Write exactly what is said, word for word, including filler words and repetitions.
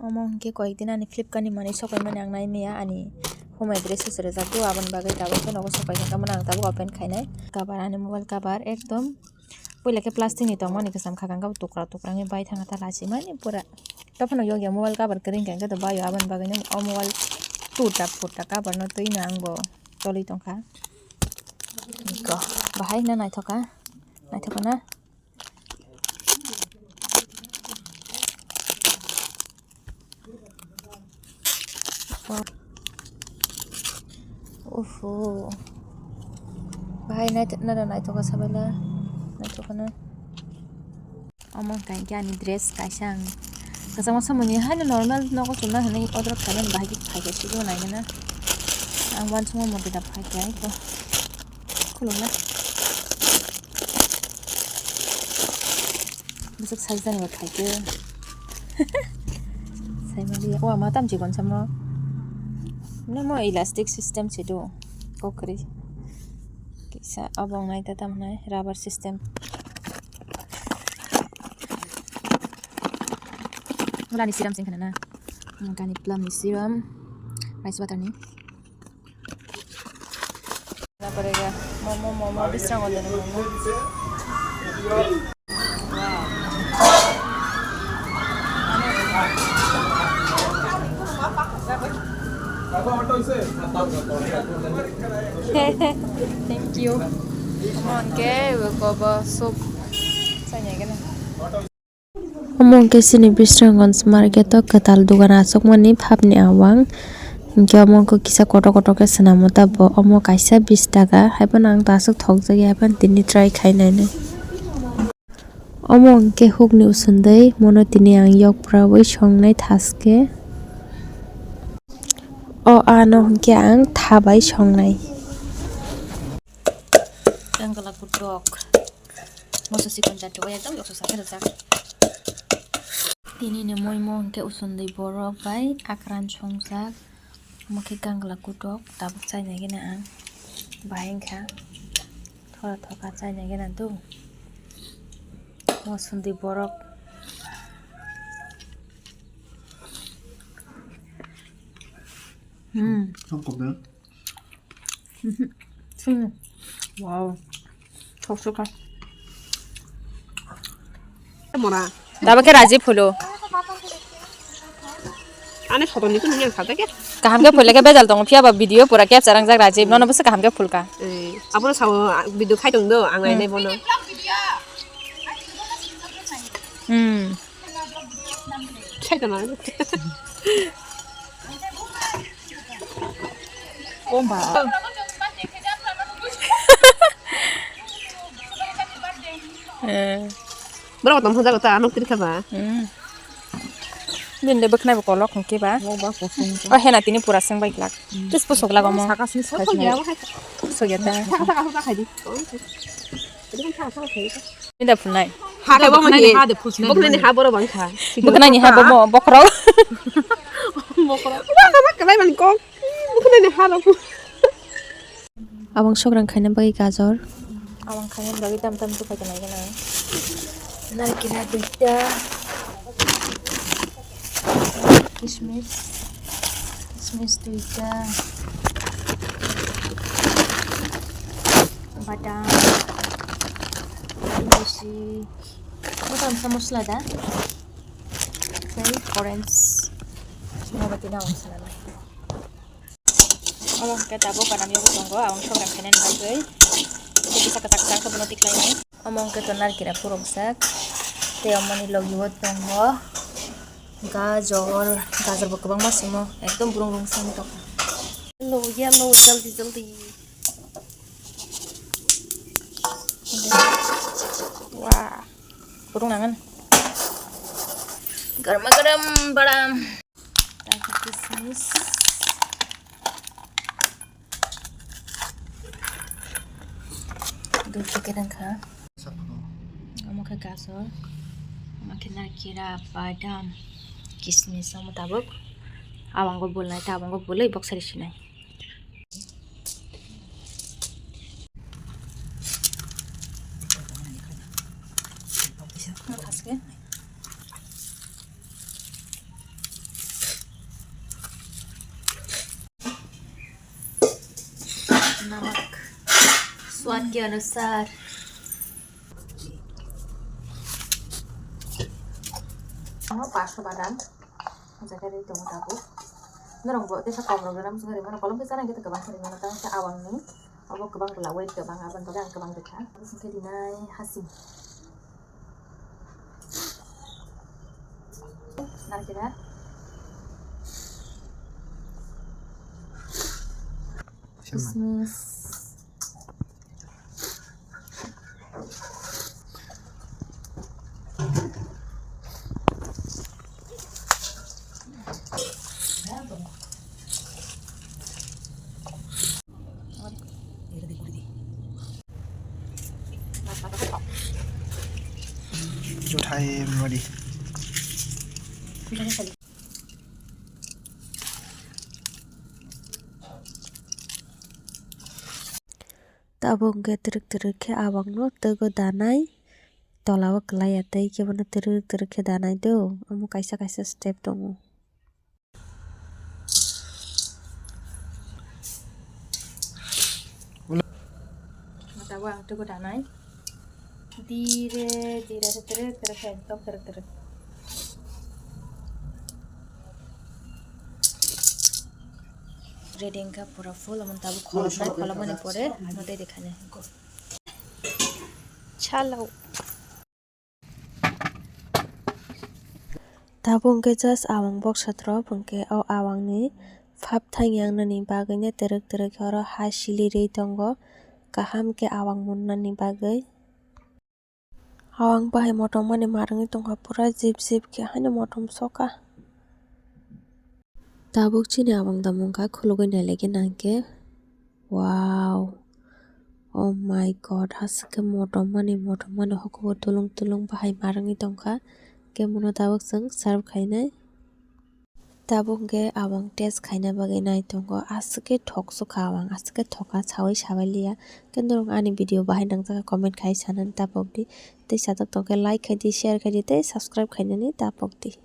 Omo hwnkhe koyekdin ani Flipkart ni manwi sokaimani ang naimaya, ani humai dress se rijak do, aboni bagwi tabuk khe nogo sokai tongkha, mani ang tabuk open khainai. Cover, ani mobile cover ekdom puila khe plastic ni tongmani, kwcham kha, kang khe bo tukra tukra wngwi bai thangkha, ta lachimani pura. Tophano yokya mobile cover kwrwi hwnkhe, hwnkhe to baio, aboni bagwino o mobile tuta phuta cover no twino ang bo tolwi tongkha. Iko, bahai no naithok kha, naithok kha na? Uhu. Bahai nai-, nada naithoka sabaila. Naithoka na. Omo hwnkha hwnkhe ani dress kaisa ang kwchangma samani haino normal nogo chumna hinwi order khaimani, bahai khe phaikhe sibw naigwna. Ang uansukma mote da phaikhe aiko. Khulumna. Bwswk saijani bo phaikhe. Saimali. O ama tam chikon samo. Nemo elastic system se do. Kokrwi. Kisa obo wngnai ta tam wngnai rubber system. Wala ni serum sing khana na. Kani plum ni serum. Rice water ni. Momo, momo, bisrango deno momo. Thank you. Omo hwnkhe kobo soup chainai gana. Omo hwnkhe chini Bisramganj market o kwtal dogan achukmani phapni awang. Hinkhe omo wngkha kisa kotor kotor khe swnamo ta bo. Omo kaisa bish taka, haiphano ang to aswk thokjakya, haiphano tini try khai nainai. Omo hwnkhe hukni usundui, mono tini ang yokpra ui songnai thaske. O ano hwnkhe ang tha bai songnai. Kangla kutok. Moso chikon jat rok ekdom yoksa sa khe rwjak. Tini ni moimo hwnkhe usundui borok bai akran songjak. Omo khe kangla kutok tabuk chainai gana ang. Bahai wngkha thora thoka chainai gana do. Moso chwndwi borok. Hmm. Song kok na? Mhm. Sing. Wow. Sok sok ka. Mora. Daba khe Rajiv phulo. Ani photo ni kunu yang khaja khe. Kaham khe phulai khe bejal tongo, phiya ba video pura capture wngjak Rajiv. Nono bwswk kaham khe phulka. Eh, abono sao, ah, video khai tong do, ang nainai bono. Hmm. Khai tong na. Kom ba. Eh. Borok tong thajak ta, ano tirkha ba. Hmm. Bini le bwkhnai bo kolok hwnkhe ba. Bo ba kosong. O hena tini pura seng bai glak. Hmm. Tus pusok lago mo. Saka sini saka sini. Pusok ya ta. Saka saka saka khai di. Ini kan saka saka khai di. Ini da phunai. Ha khai bo mani. Ha de phunai. Bwkhnai ni ha borok bang kha. Bwkhnai ni ha bo mo bokhorok. Bokhorok. Ba ba kalai mani kok. Bwkhnai ni ha rok. Abang sokrang khaina bagwi gajor. Abang khaina bagwi tam tam tukhai tonai gana. Narikila duita. Kismis. Kismis duita. Badam. Ilosi. Masa masa mosla da. Tei orange. Mabati na ang sananai. Omo hwnkhe tabuk kanam yago tongo, ang sokra khainani bagwi. Tei kisa kwchak kwchak khe bono tikhlainai. Omo hwnkhe to narikira phurukjak. Tei omoni logi o tongo gajor, gajor bo kwbangma simo, ekdom brung brung simi tongkha. Yellow, yellow, jaldi, jaldi. Wah, burung nangan. Garma garam badam. Tei kismis. Dui packet wngkha. Omo khe gajor, omo khe narikira, badam, kismis, omo tabuk. Abango bulnai, ta abango bulwi boksari sinai. Namak swad ke anusar. Ano pasta badam. Jaga ri tongo tabuk. Norok bo tesa kom rok ram sari mano kolom tesa nang kete kwbang sari mano tang sa awang ni. Abo kwbang bwla weight kwbang aboni bagwi ang kwbang rwkha. Abo singkhe rinai hasing. Narikela. Kismis. Juthai mori. Tabuk hwnkhe twrwk twrwk khe abangno twgo danai, tola o kwlaiya tei kebono twrwk twrwk khe danai do, omo kaisa kaisa step tongo. Tabuk ang twgo danai, dire dire khe twrwk twrwk khe ekdom twrwk twrwk. Ready wngkha pura full, omo tabuk kholopnai, kholopmani pore ano tei dekhani. Chalo. Tabuk hwnkhe just awang boksa drop hwnkhe o awangni phap thang yangnani bagwino twrwk twrwk oro ha sili rwi tongo, kaham khe awang munnani bagwi. Awang bahai motom mani marwngwi tongkha, pura jip jip khe haino motom soka. Tabuk chini awang da mungkha khulugwi nailaikheno hwnkhe. Wow! Oh my God, aswk khe motom mani, motom mani hokobo tulung tulung bahai marwngwi tongkha. Khe bono tabuk chwng serve khainai. Tabuk hwnkhe awang test khaina bagwi nai tongo. Aswk khe thok sukha awang, aswk khe thokha saui sabailiya. Khe norok ani video bahai nangjakha comment khai sanani tapokdi. Tei satok tokhe like khaidi, share khaidi tei subscribe khainani tapokdi.